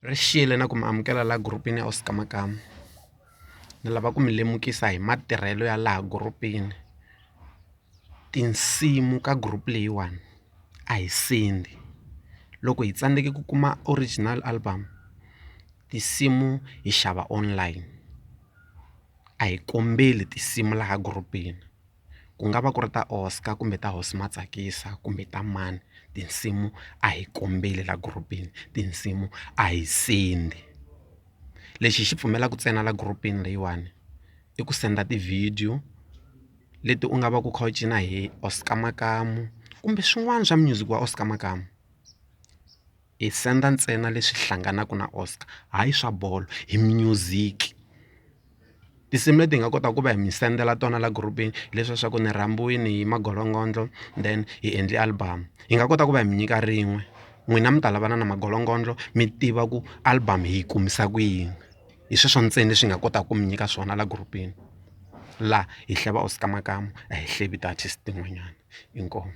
Ri xile na ku mi amukela la gurupini ya Oscar Makamu ni lava ku mi lemukisa hi matirhelo ya laha gurupini tinsimu ka group leyiwani a hi sendi loko hi tsandzeke ku kuma original album tinsimu hi xava online a hi kombeli tinsimu laha gurupini ku nga va ku ri ta Oscar kumbe ta hosi Matsakisa kumbe ta mani tinsimu a hi kombeli la gurupini tinsimu a hi sendi lexi hi xi pfumelaka ntsena la gurupini leyiwani i ku senda tivhidiyo leti u nga va ku kha u cina hi Oscar Makamu kumbe swin'wana swa music wa Oscar Makamu hi senda ntsena leswi hlanganaka na Oscar hayi swa bolo hi music. Tinsimu leti hi nga kotaka ku va hi mi sendela tona la gurupini hi leswiya swa ku ni rhambiwile hi Magorongondo then hi endle album hi nga kota ku va hi mi nyika rin'we n'wina mi ta lavana na Magorongondo mi tiva ku album hi yi kumisa ku yini hi sweswo ntsena leswi hi nga kotaka ku mi nyika swona la gurupini la hi hleva Oscar Makamu a hi hlevi ti-artist tin'wanyana inkomu.